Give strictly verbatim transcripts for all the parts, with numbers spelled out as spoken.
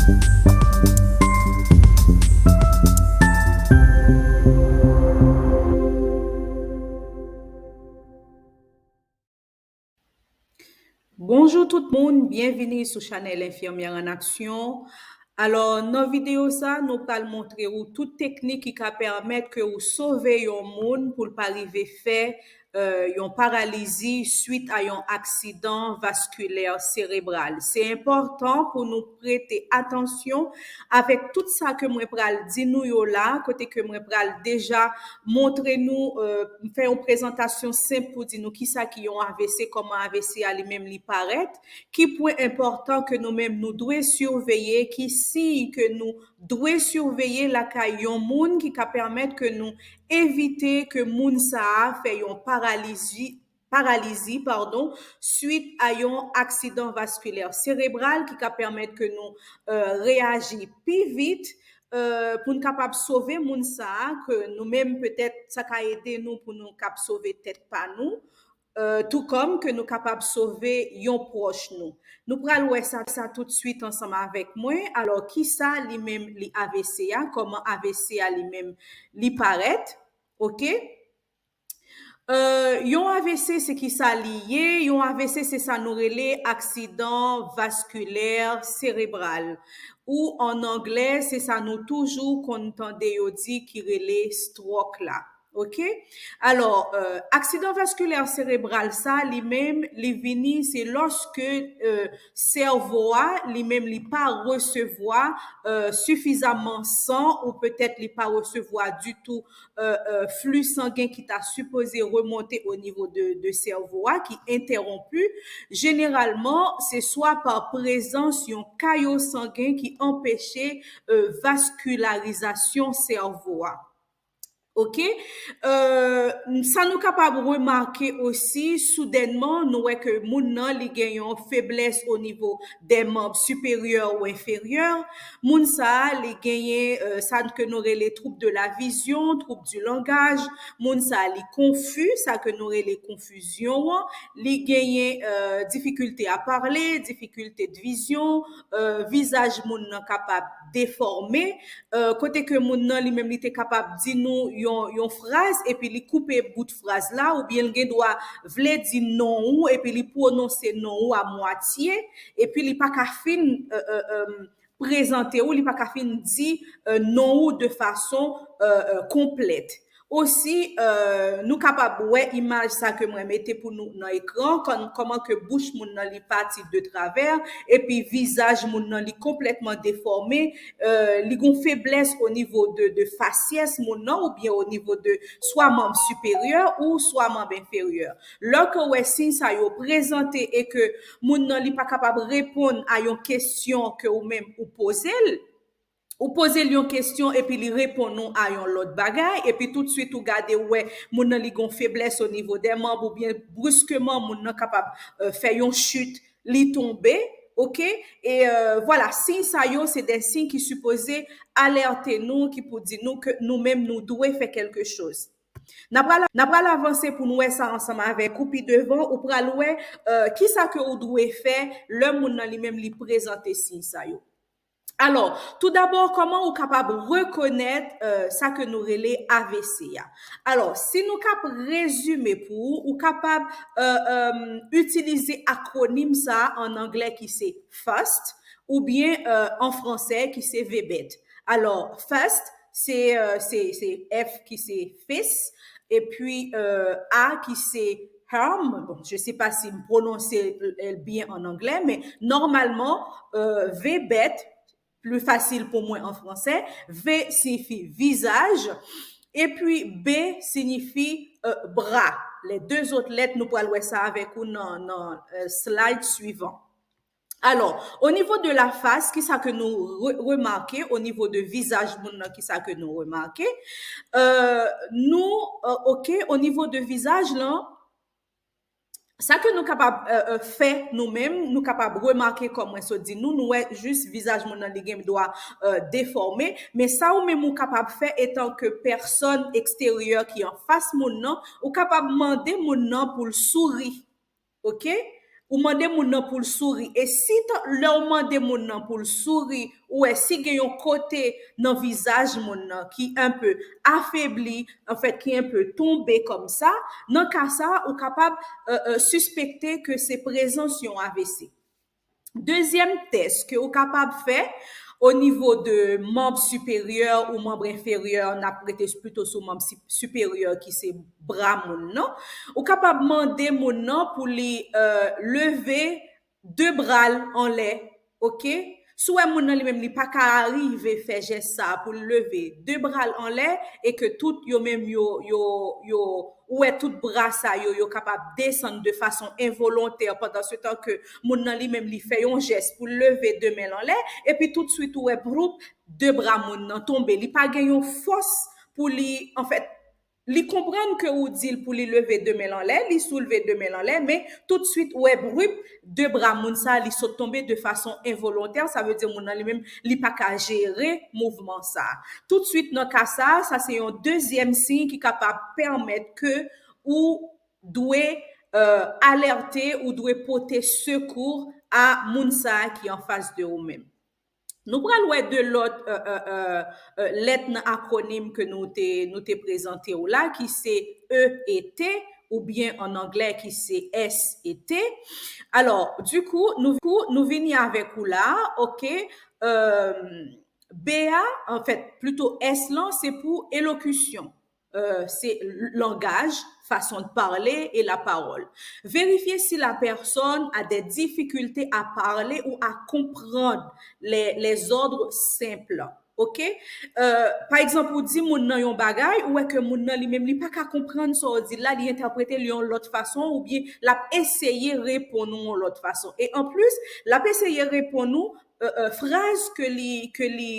Bonjou tout moun, byenvini sou chanèl Infirmière en Action. Alò, nan videyo sa, nou pral montre ou tout teknik ki ka pèmèt ke ou sove yon moun pou l pa rive fè, euh, yon paralizi swit a yon aksidan vaskilè serebral. Se enpòtan pou nou prete atansyon avèk tout sa ke mwen pral di nou yo la, kote ke mwen pral deja montre nou, euh, fè yon prezantasyon senp pou di nou kisa ki yon A V C, kòman A V C a li menm li parèt, ki pwen enpòtan ke nou menm nou dwe siveye, ki siy ke nou dwe siveye lakay yon moun ki ka pèmèt ke nou evite ke moun sa a fè yon paralizi, paralizi, padon, swit a yon aksidan vaskilè serebral ki ka pèmèt ke nou, euh, reyaji pi vit, euh, pou n kapab sove moun sa a, ke nou menm petèt sa ka ede nou pou nou kab sove tèt pa nou, euh, tou kòm ke nou kapab sove yon pwòch nou. Nou pral wè sa, sa toutswit ansanm avèk mwen. Alò, kisa li menm li A V C a, kòman A V C a li menm li parèt, oke? Euh, yon A V C, se kisa li ye? Yon A V C, se sa nou rele aksidan vaskilè serebral. Ou, an anglè, se sa nou toujou konn tande yo di ki rele stroke la. Oke? Alò, euh, aksidan vaskilè serebral sa, li menm, li vini, se lòske, euh, sèvo a, li menm, li pa resevwa, euh, sifizaman san, ou petèt li pa resevwa ditou, euh, euh, fli sangen ki ta sipoze remonte o nivo de, de sèvo a, ki entèwonpi. Jeneralman, se swa pa prezans yon kayo sangen ki anpeche, euh, vaskilarizasyon sèvo a. Oke? Euh, sa nou kapab remake osi, soudènman, nou wè ke moun nan, li gen yon feblès o nivo dè manb siperyè ou enferyè. Moun sa a, li genyen, euh, sa ke nou rele trouble de la vision, trouble du langage. Moun sa a, li konfi, sa ke nou rele konfizyon an. Li genyen, euh, difficulté à parler, difficulté de vision, euh, vizaj moun nan kapab defòme, euh, kote ke moun nan li menm li te kapab di nou yon, yon fraz, epi li koupe bout fraz la, oubyen l gen dwa vle di non ou, epi li pwononse non ou a mwatye, epi li pa ka fin, euh, euh, euh, prezante ou, li pa ka fin di, euh, non ou de fason, euh, euh, konplèt. Osi, euh, nou kapab wè imaj sa ke mwen mete pou nou nan ekran, kòm, kòman ke bouch moun nan li pati de travè, epi vizaj moun nan li konplètman defòme, euh, li gon feblès o nivo de, de fasyès moun nan, oubyen o nivo de swa manb siperyè ou swa manb enferyè. Lè ke w wè siy sa yo prezante e ke moun nan li pa kapab reponn a yon kesyon ke ou menm ou poze l, ou poze l yon kesyon epi li reponn ou a yon lòt bagay, epi toutswit ou gade ou wè moun nan li gon feblès o nivo dè manb oubyen briskeman moun nan kapab, euh, fè yon chit, li tonbe, oke? E, euh, vwala, siy sa yo se de siy ki sipoze alète nou, ki pou di nou ke nou menm nou dwe fè kèlke choz. N a pral, n a pral avanse pou n wè sa ansanm avèk ou pi devan, ou pral wè, euh, kisa ke ou dwe fè lè moun nan li menm li prezante siy sa yo. Alò, toudabò, kòman ou kapab rekonèt, euh, sa ke nou rele A V C a? Alò, si nou kab rezime pou ou, ou kapab, euh, euh, itilize akwonim sa a an anglè ki se FAST, oubyen, euh, an fransè ki se VBET. Alò, FAST, se, euh, se, se F ki se face, epi, euh, A ki se arm. Bon, je sais pas si m pwononse l byen an anglè, men nòmalman, euh, VBET, pli fasil pou mwen an fransè, V siyifi vizaj, epi B siyifi, euh, bra. Les deux autres lettres, nou pral wè sa avèk ou nan, nan, euh, slide suivant. Alò, o nivo de la fas, kisa ke nou re-, remake? O nivo de vizaj moun nan, kisa ke nou remake? Euh, nou, euh, oke, o nivo de vizaj lan, sa ke nou kapab, euh, euh, fè nou menm, nou kapab remake, kòm mwen sot di nou, nou wè jis vizaj moun nan li gen dwa, euh, defòme, men sa ou menm ou kapab fè etan ke pèsòn eksteryè ki anfas moun nan, ou kapab mande moun nan pou l souri. Oke? ou mande moun nan pou l souri. E si lè w mande moun nan pou l souri, ou wè si gen yon kote nan vizaj moun nan ki enpe afebli, anfèt, ki enpe tonbe kòmsa, nan ka sa, ou kapab sispekte ke se prezans yon A V C. Dezyèm tès ke ou kapab fè o nivo de manm siperyè ou manm enferyè, n ap rete plito sou manm siperyè ki se bra moun nan. Ou kapab mande moun nan pou li leve de bra l anlè, oke? Si w wè moun nan li menm li pa ka rive fè jès sa pou l leve de bra l anlè e ke tout yo menm yo yo yo ou wè tout bra sa yo yo kapab desann de fason envolontè pandan se tan ke moun nan li menm li fè yon jès pou l leve de men l anlè, epi toutswit ou wè broup de bra moun nan tonbe, li pa gen yon fòs pou li anfèt li konprann ke ou di l pou li leve de men l anlè, li soulve de men l anlè, men toutswit ou wè broup de bra moun sa li sot tonbe de fason envolontè, sa vle di moun nan li menm li pa ka jere mouvman sa. Toutswit nan ka sa, sa se yon dezyèm siy ki kapab pèmèt ke ou dwe alète, ou dwe pote sekou a moun sa ki anfas de ou menm. Nou pral wè de lòt lèt nan akwonim ke nou te nou te prezante w la ki se E E T oubyen an anglè ki se S E T. Alò, dikou nou nou vini avèk ou la, oke? B a, anfèt, plito S lan se pou elokisyon. Se langaj, façon de parler et la parole. Vérifiez si la personne a des difficultés à parler ou à comprendre les, les ordres simples. Oke? Pa egzanp, ou di moun nan yon bagay, ou wè ke moun nan li menm li pa ka konprann sa w di l la, li entèprete l yon lòt fason oubyen l ap eseye reponn ou yon lòt fason. E anplis, l ap eseye reponn ou fraz ke li ke li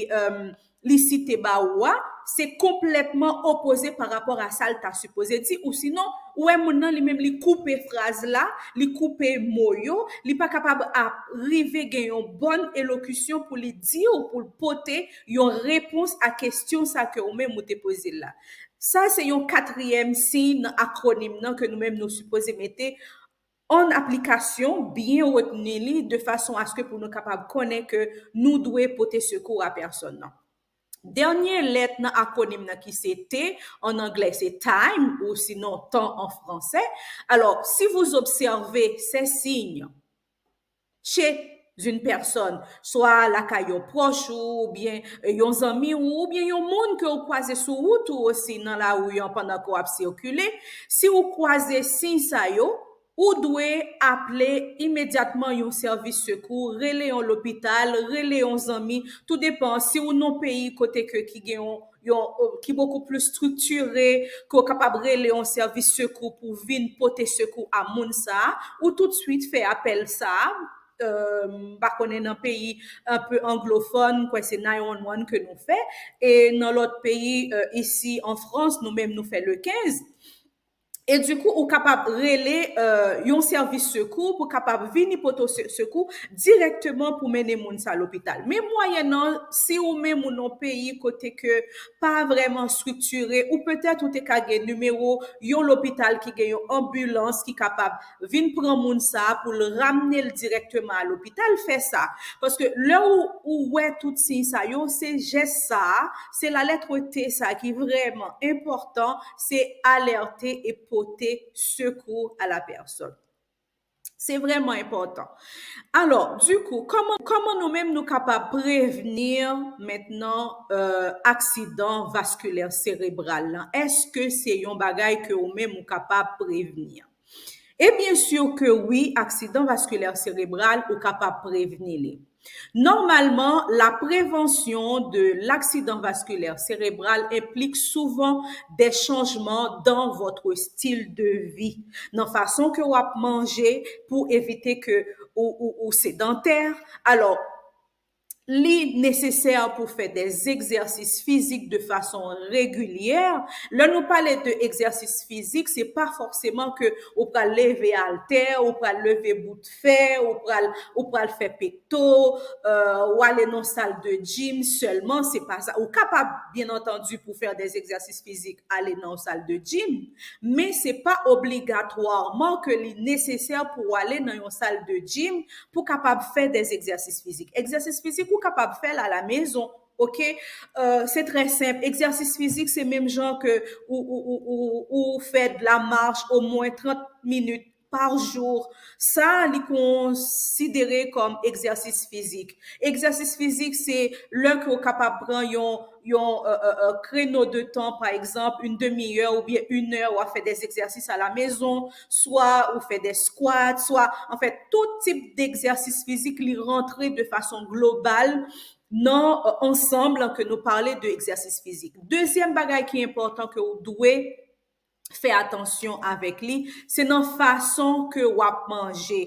li site ba ou a, se konplètman opoze pa rapò a sa l ta sipoze di, ou sinon, ou wè moun nan li menm li koupe fraz la, li koupe mo yo, li pa kapab ap rive gen yon bòn elokisyon pou li di ou pou l pote yon repons a kesyon sa ke ou menm ou te poze l la. Sa se yon katriyèm siy nan akwonim nan ke nou menm nou sipoze mete an aplikasyon, byen retni li de fason aske pou nou kapab konnen ke nou dwe pote sekou a pèsòn nan. Dènye lèt nan akwonim nan ki se T, an anglè se time ou sinon temps en français. Alors, si vous observez ces signes chez une personne, swa lakay yon pwòch ou, oubyen yon zanmi ou, oubyen yon moun ke ou kwaze sou wout ou osi nan lari an pandan ke w ap sikile, si ou kwaze siy sa yo, ou dwe aple imedyatman yon sèvis sekou, rele yon lopital, rele yon zanmi, tou depan si ou nan peyi kote ke ki gen yon yon ki bokou plis striktire, ke w kapab rele yon sèvis sekou pou vin pote sekou a moun sa a, ou toutswit fè apèl sa a. M pa konnen nan peyi enpe anglofòn, m kwè se nine one one ke nou fè, e nan lòt peyi isi an Frans, nou menm nou fè le kenz. E dikou, ou kapab rele yon sèvis sekou pou kapab vini pote sekou dirèkteman pou mennen moun sa lopital. Men mwayennan, si ou menm ou nan peyi kote ke pa vrèman striktire, ou petèt ou te ka gen nimewo yon lopital ki gen yon anbilans ki kapab vin pran moun sa pou l ramne l dirèkteman a lopital, fè sa. Paske lè ou, ou wè tout siy sa yo, se jès sa a, se lalèt T sa ki vrèman enpòtan, se alète e pote sekou a la pèsòn. Se vrèman enpòtan. Alò, dikou, kòman, kòman nou menm nou kapab prevni mentnan aksidan vaskilè serebral lan? Èske se yon bagay ke ou menm ou kapab prevni? E byen si ke wi, aksidan vaskilè serebral ou kapab prevni li. Normalman, la prévention de l'accident vasculaire cérébral implique souvent des changements dans votre style de vie, nan fason ke w ap manje pou evite ke ou, ou, ou sedantè. Alò, li nesesè pou fè des exercices physiques de façon régulière. Lè nou pale de egzèsis fizik, se pa fòseman ke ou pral leve altè, ou pral leve bout fè, ou pral, ou pral fè pekto, euh, ou ale nan sal de gym sèlman, se pa sa. Ou kapab, bien entendu, pou fè des exercices physiques, ale nan yon sal de gym, men se pa obligatwaman ke li nesesè pou w ale nan yon sal de gym pou kapab fè des exercices physiques. Egzèsis fizik ou kapab fè l a la mezon, ok? Euh, se trè senp. Egzèsis fizik se menm jan ke ou, ou, ou, ou, ou fè de la march omwen trant minit pa jou. Sa, li konsidere kòm egzèsis fizik. Egzèsis fizik, se lè ke w kapab pran yon, yon euh, euh, euh, kreno de tan, pa egzanp, une demi-heure oubyen une heure, w ap fè des exercices à la maison, swa ou fè des squats, swa, anfèt, tout tip d'egzèsis fizik, li rantre de fason global nan euh, ansanm ke nou pale de egzèsis fizik. Dezyèm bagay ki enpòtan ke w dwe fè atansyon avèk li, se nan fason ke w ap manje.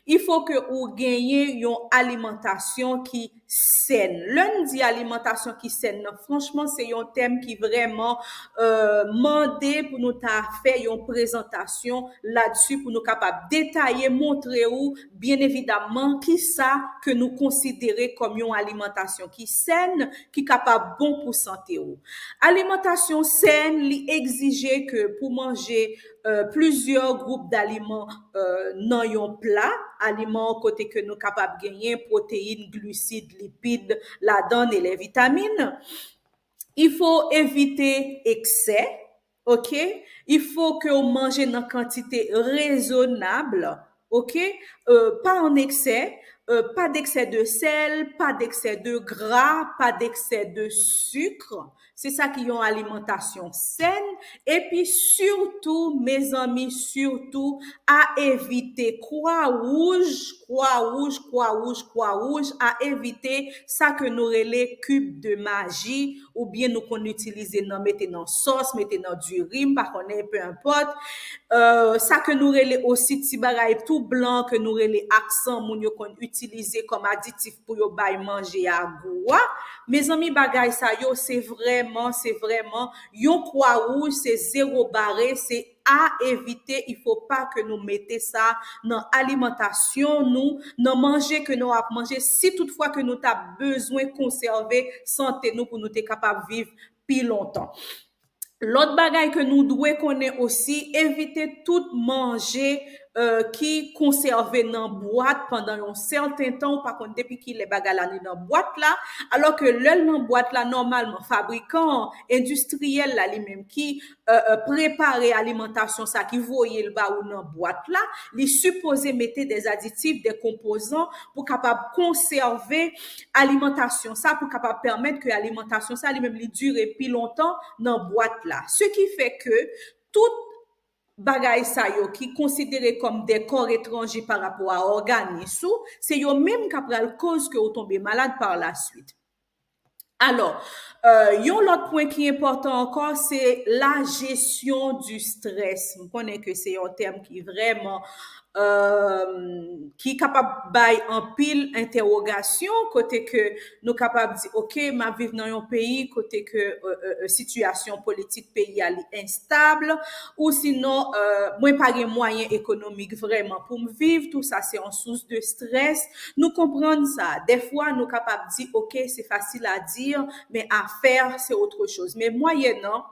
Il faut que ou genyen yon alimantasyon ki sèn. Lè n di alimantasyon ki sèn nan, franchman, se yon tèm ki vrèman euh, mande pou nou ta fè yon prezantasyon ladsi pou nou kapab detaye, montre ou, byen evidamman, kisa ke nou konsidere kòm yon alimantasyon ki sèn, ki kapab bon pou sante ou. Alimantasyon sèn, li egzije ke pou manje euh, plizyè gwoup daliman euh, nan yon pla, aliman kote ke nou kapab genyen pwoteyin, glisid, lipid ladan e lè vitamin. Il faut éviter excès, ok? Il faut ke w manje nan kantite rezonab, ok? Euh, pas en excès, euh, pas d'excès de sel, pas d'excès de gras, pas d'excès de sucre. Se sa ki yon alimantasyon sèn. Epi sitou, mezanmi, sitou, a evite kwa wouj, kwa wouj, kwa wouj, kwa wouj, a evite sa ke nou rele cube de magie, oubyen nou konn itilize nan mete nan sòs, mete nan diri, m pa konnen, peu importe. Euh, sa ke nou rele osi ti bagay tou blan ke nou rele aksan, moun yo konn itilize kòm aditif pou yo bay manje a gou a. Mezanmi, bagay sa yo, se vrèman, se vrèman yon kwa wouj, se zero bare, se a evite, il faut pas ke nou mete sa nan alimantasyon nou, nan manje ke nou ap manje, si toutfwa ke nou ta bezwen konsève sante nou pou nou te kapab viv pi lontan. Lòt bagay ke nou dwe konnen osi, evite tout manje euh, ki konsève nan bwat pandan yon sèten tan, ou pa konn depi kilè bagay la li nan bwat la, alò ke lè l nan bwat la, nòmalman, fabrikan an, endistriyèl la li menm ki euh, euh, prepare alimantasyon sa, ki voye l ba ou nan bwat la, li sipoze mete des aditifs, des composants pou kapab konsève alimantasyon sa, pou kapab pèmèt ke alimantasyon sa li menm li dire pi lontan nan bwat la. Ce qui fait que tout bagay sa yo ki konsidere kòm de kò etranje pa rapò a òganis ou, se yo menm k ap pral koz ke ou tonbe malad par la suite. Alò, euh, yon lòt pwen ki enpòtan ankò, se la gestion du stress. M konnen ke se yon tèm ki vrèman euh, ki kapab bay anpil entèwogasyon, kote ke nou kapab di, ok, m ap viv nan yon peyi kote ke euh, euh, euh, sitiyasyon politik peyi a li enstab, ou sinon euh, mwen pa gen mwayen ekonomik vrèman pou m viv, tou sa se yon sous de strès. Nou konprann sa. Dèfwa nou kapab di, ok, c'est facile à dire, mais à faire c'est autre chose. Men mwayennan,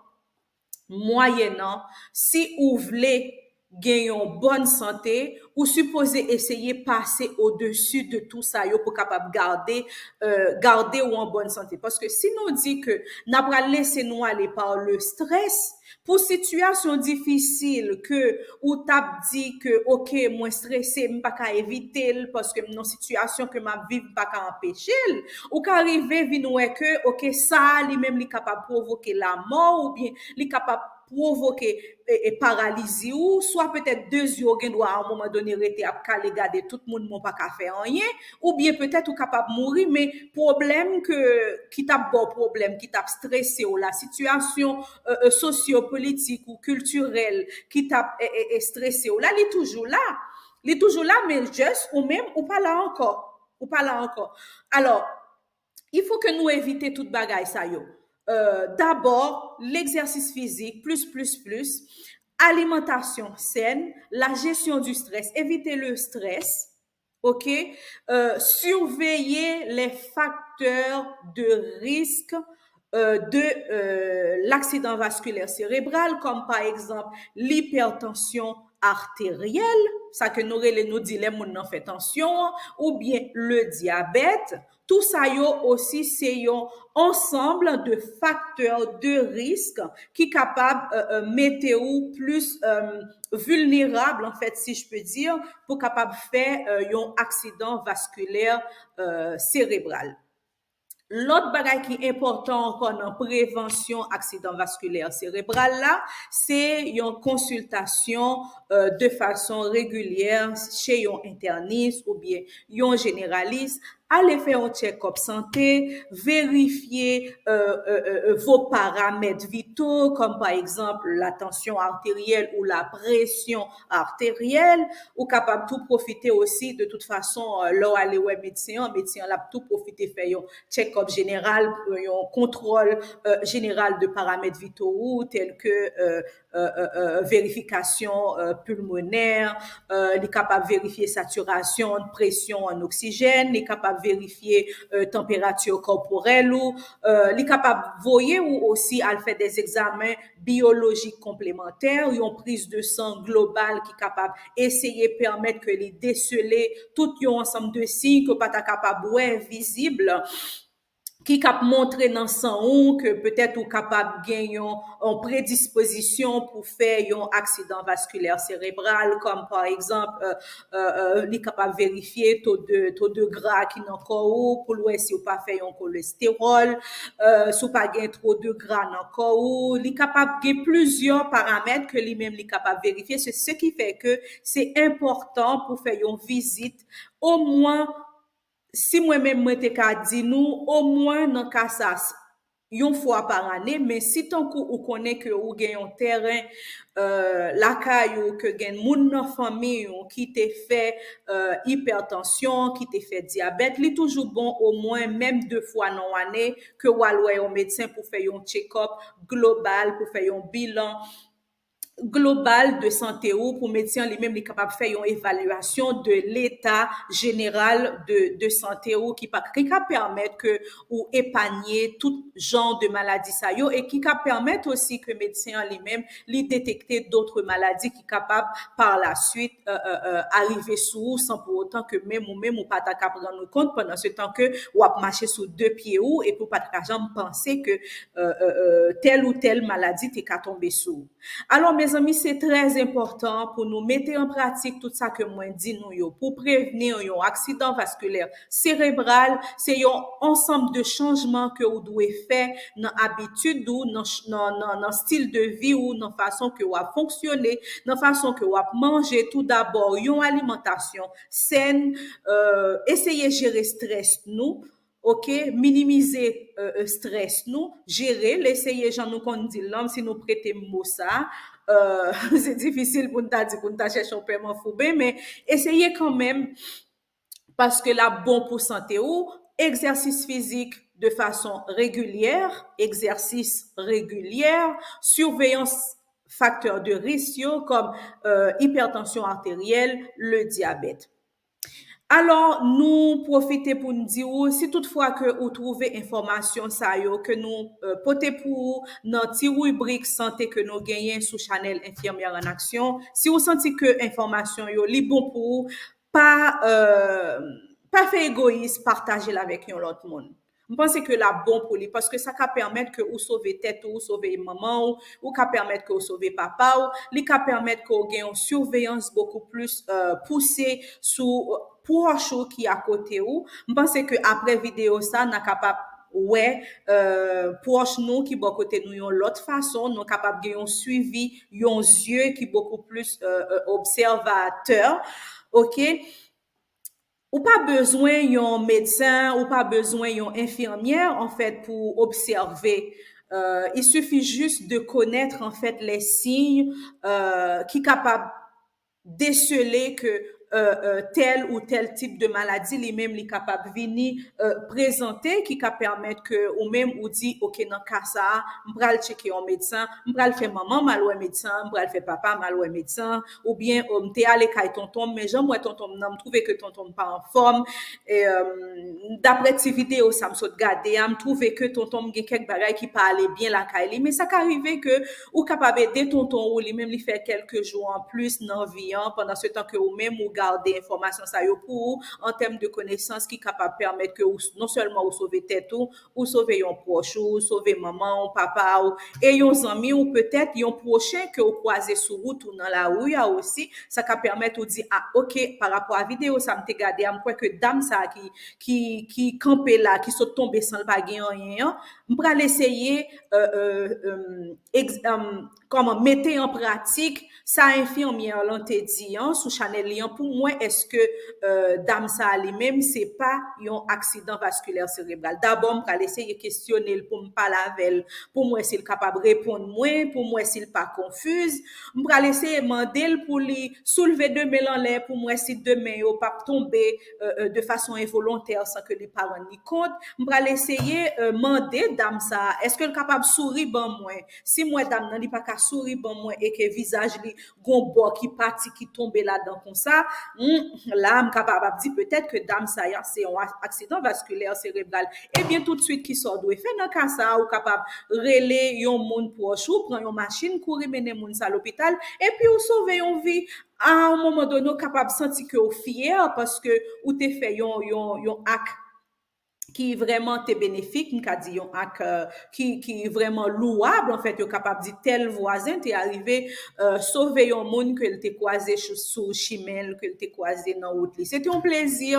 mwayennan, si ou vle gen yon bòn sante, ou sipoze eseye pase odesi de tou sa yo pou kapab gade, euh, gade ou an bòn sante. Paske si nou di ke n ap pral lese nou ale par le stress, pou sitiyasyon difisil ke ou t ap di ke, ok, mwen strese, m pa ka evite l, paske m nan sitiyasyon ke m ap viv, m pa ka anpeche l, ou ka rive vin wè ke, ok, sa a li menm li kapab pwovoke lanmò, oubyen li kapab pwovoke e, e, paralizi ou, swa petèt de zye w gen dwa a yon moman done rete ap kale gade tout moun, men w pa ka fè anyen, oubyen petèt ou kapab mouri, men pwoblèm ke, ki t ap ba w pwoblèm, ki t ap strese w la, sitiyasyon euh, euh, sosyopolitik ou kiltirèl ki t ap e, e, e, strese w la, li toujou la. Li toujou la, men just ou menm, ou pa la ankò. Ou pa la ankò. Alò, Il faut que nou evite tout bagay sa yo. Euh, d'abord, l'exercice physique, plus, plus, plus, alimentation saine, la gestion du stress, éviter le stress, ok? Euh, surveiller les facteurs de risque euh, de euh, l'accident vasculaire cérébral, comme par exemple l'hypertension artérielle, sa ke nou rele nou di lè moun nan fè tansyon an, oubyen le diabète, tout sa yo osi se yon ansanm de facteurs de risque ki kapab euh, euh, mete ou plus euh, vulnerable, en fait, si je peux dire, pour capable faire euh, un accident vasculaire euh, cérébral. Lòt bagay ki enpòtan ankò nan prevansyon aksidan vaskilè serebral la, se yon konsiltasyon euh, de fason regilyè chez yon entènis oubyen yon jeneralis. Ale fè yon tchèkòp sante, verifye euh, euh, euh, vos paramètres vitaux, comme par exemple la tension artérielle ou la pression artérielle. Ou kapab tou pwofite osi, de tout fason, euh, lè w ale wè medsen an, medsen an l ap tou pwofite fè yon tchèkòp jeneral, yon kontwòl euh, jeneral de paramèt vito ou, tèl ke euh, euh, euh, euh, verifikasyon euh, pulmonè, euh, li kapab verifye satirasyon, presyon an oksijèn, li kapab verifye euh, tanperati kòporèl ou, euh, li kapab voye ou osi al fè des examens biolojik konplemantè, yon priz de san global ki kapab eseye pèmèt ke li desele tout yon ansanm de siy ke w pa ta kapab wè vizib, ki k ap montre nan san ou ke petèt ou kapab gen yon, yon predispozisyon pou fè yon aksidan vaskilè serebral, kòm pa egzanp, euh, euh, euh, li kapab verifye to de, to de gra ki nan kò ou pou l wè si w pa fè yon kolestewòl, euh, si w pa gen two de gra nan kò ou. Li kapab gen plizyè paramèt ke li menm li kapab verifye. Se se ki fè ke se enpòtan pou fè yon vizit omwen, si mwen menm mwen te ka di nou, omwen nan ka sa, s- yon fwa pa ane, men si tankou ou konnen ke ou gen yon tèren euh, lakay ou, ke gen moun nan fanmi ou ki te fè euh, ipètansyon, ki te fè dyabèt, li toujou bon omwen menm de fwa nan ane ke w al wè yon medsen pou fè yon tchekòp global, pou fè yon bilan global de sante ou, pou medsen an li menm li kapab fè yon evalyasyon de leta jeneral de, de sante ou ki pa, ki ka pèmèt ke ou epanye tout jan de maladi sa yo e ki ka pèmèt osi ke medsen an li menm li detekte dòt maladi ki kapab pa la swit euh, euh, euh, arive sou ou san pou otan ke menm ou menm ou pa ta kap rann ou kont pandan se tan ke w ap mache sou de pye ou epi w pa ta ka janm panse ke euh, euh, euh, tèl ou tèl maladi te ka tonbe sou ou. Alò, mezanmi, se trè enpòtan pou nou mete an pratik tout sa ke mwen di nou yo pou prevni yon aksidan vaskilè serebral. Se yon ansanm de chanjman ke ou dwe fè nan abitid ou, nan, nan, nan, nan stil de vi ou, nan fason ke w ap fonksyone, nan fason ke w ap manje. Tou dabò, yon alimantasyon sèn, euh, eseye jere strès nou, ok, minimize euh, euh, strès nou, jere l, eseye jan nou konn di l lan, si nou prete m mo sa, euh, se difisil pou n ta di, pou n ta chèche yon pèman fouben, men eseye kanmenm, paske l ap bon pou sante ou, egzèsis fizik de fason regilyè, egzèsis regilyè, siveyans faktè de risk yo, kòm euh, ipètansyon arteryèl, le dyabèt. Alò, nou pwofite pou n di ou, si toutfwa ke ou twouve enfòmasyon sa yo ke nou euh, pote pou ou nan ti ribrik sante ke nou genyen sou chanèl Infirmière en Action, si ou santi ke enfòmasyon yo li bon pou ou, pa, euh, pa fè egoyis, pataje l avèk yon lòt moun. M panse ke l ap bon pou li, paske sa ka pèmèt ke ou sove tèt ou, ou sove manman ou, ou ka pèmèt ke ou sove papa ou, li ka pèmèt ke ou gen yon siveyans bokou plis euh, pouse sou euh, pwòch ou ki akote ou. M panse ke apre videyo sa, n a kapab wè euh, pwòch nou ki bò kote nou yon lòt fason, nou kapab gen yon swivi, yon zye ki bokou plis euh, euh, obsèvatè, ok? Ou pa bezwen yon medsen, ou pa bezwen yon enfimyè, anfèt, pou obsève. Euh, il suffit juste de connaître, en fait, les signes euh, ki kapab desele ke tèl ou tèl tip de maladi li menm li kapab vini prezante, ki ka pèmèt ke ou menm ou di, oke, nan ka sa a, m pral tcheke yon medsen, m pral fè manman m al wè medsen, m pral fè papa m al wè medsen, oubyen m te ale kay tonton m, men jan m wè tonton m nan, m twouve ke tonton m pa anfòm. Daprè ti videyo sa m sot gade a, m twouve ke tonton m gen kèk bagay ki pa ale byen lakay li, men sa ka rive ke ou kapab ede tonton ou, li menm li fè kèlke jou an plis nan vi an, pandan se tan ke ou menm ou gade enfòmasyon sa yo pou ou, an tèm de konesans ki kapab pèmèt ke ou, non sèlman ou sove tèt ou, ou sove yon pwòch ou, ou sove manman ou, papa ou, e yon zanmi ou, petèt yon pwochen ke ou kwaze sou wout ou nan lari a osi, sa ka pèmèt ou di, a, oke, pa rapò a videyo sa m te gade a, m kwè ke dam sa ki, ki, ki kanpe la, ki sot tonbe san l pa gen anyen an, m pral eseye kòman mete an pratik sa enfimyè lan te di an sou chanèl li an pou m wè èske dam sa a li menm se pa yon aksidan vaskilè serebral. Dabò m pral eseye kesyone l pou m pale avè l, pou m wè si l kapab reponn mwen, pou m wè si l pa konfiz. M pral eseye mande l pou li soulve de men l anlè pou m wè si de men yo p ap tonbe de fason envolontè san ke li pa rann li kont. M pral eseye mande dam sa a èske l kapab souri ban mwen. Si m wè dam nan li pa ka souri ban mwen e ke vizaj li gon bò ki pati ki tonbe ladan konsa, la m kapab ap di petèt ke dam sa a se yon aksidan vaskilè serebral. Ebyen toutswit kisa w dwe fè nan ka sa a? Ou kapab rele yon moun pwòch ou, pran yon machin, kouri mennen moun sa lopital, epi ou sove yon vi. A yon moman done ou kapab santi ke w fyè paske ou te fè yon, yon, yon ak ki vrèman te benefik, m ka di yon ak ki, ki vrèman louwab, anfèt, yo kapab di tèl vwazen te arive sove yon moun ke l te kwaze sou chimen l, ke l te kwaze nan wout li. Se te yon plezi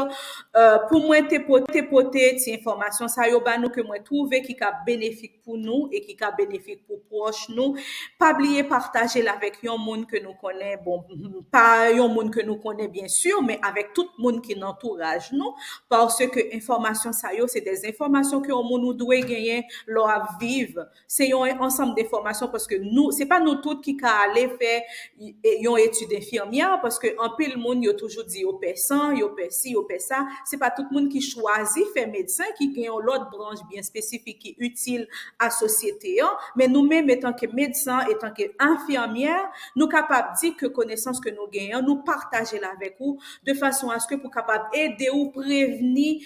pou mwen te pote, pote ti enfòmasyon sa yo ba nou ke mwen twouve ki ka benefik pou nou e ki ka benefik pou pwòch nou. Pa bliye pataje l avèk yon moun ke nou konnen, bon, pa yon moun ke nou konnen byen si, men avèk tout moun ki nan antouraj nou, paske enfòmasyon sa yo se de enfòmasyon ke yon moun ou dwe genyen lè w ap viv. Se yon ansanm de enfòmasyon paske nou, se pa nou tout ki ka ale fè yon etid enfimyè, paske anpil moun yo toujou di yo pè san, yo pè si, yo pè sa. Se pa tout moun ki chwazi fè medsen, ki gen yon lòt branch byen espesifik ki itil a sosyete an, men nou menm etanke medsen, etanke enfimyè, nou kapab di ke konesans ke nou genyen an, nou pataje l avèk ou de fason aske pou kapab ede ou prevni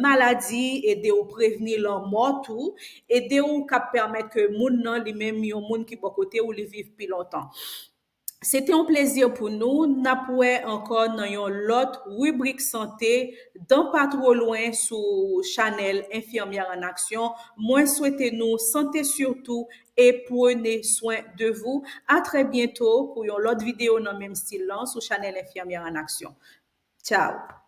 maladi, ede ou prevni lanmò tou, ede ou kab pèmèt ke moun nan li menm yon moun ki bò kote ou li viv pi lontan. Se te yon plezi pou nou. N ap wè ankò nan yon lòt ribrik sante dan pa two lwen sou chanèl Infirmière en Action. Mwen swete nou santé surtout et prenez soin de vous. À très bientôt pou yon lòt videyo nan menm stil lan sou chanèl Infirmière en Action. Tchao.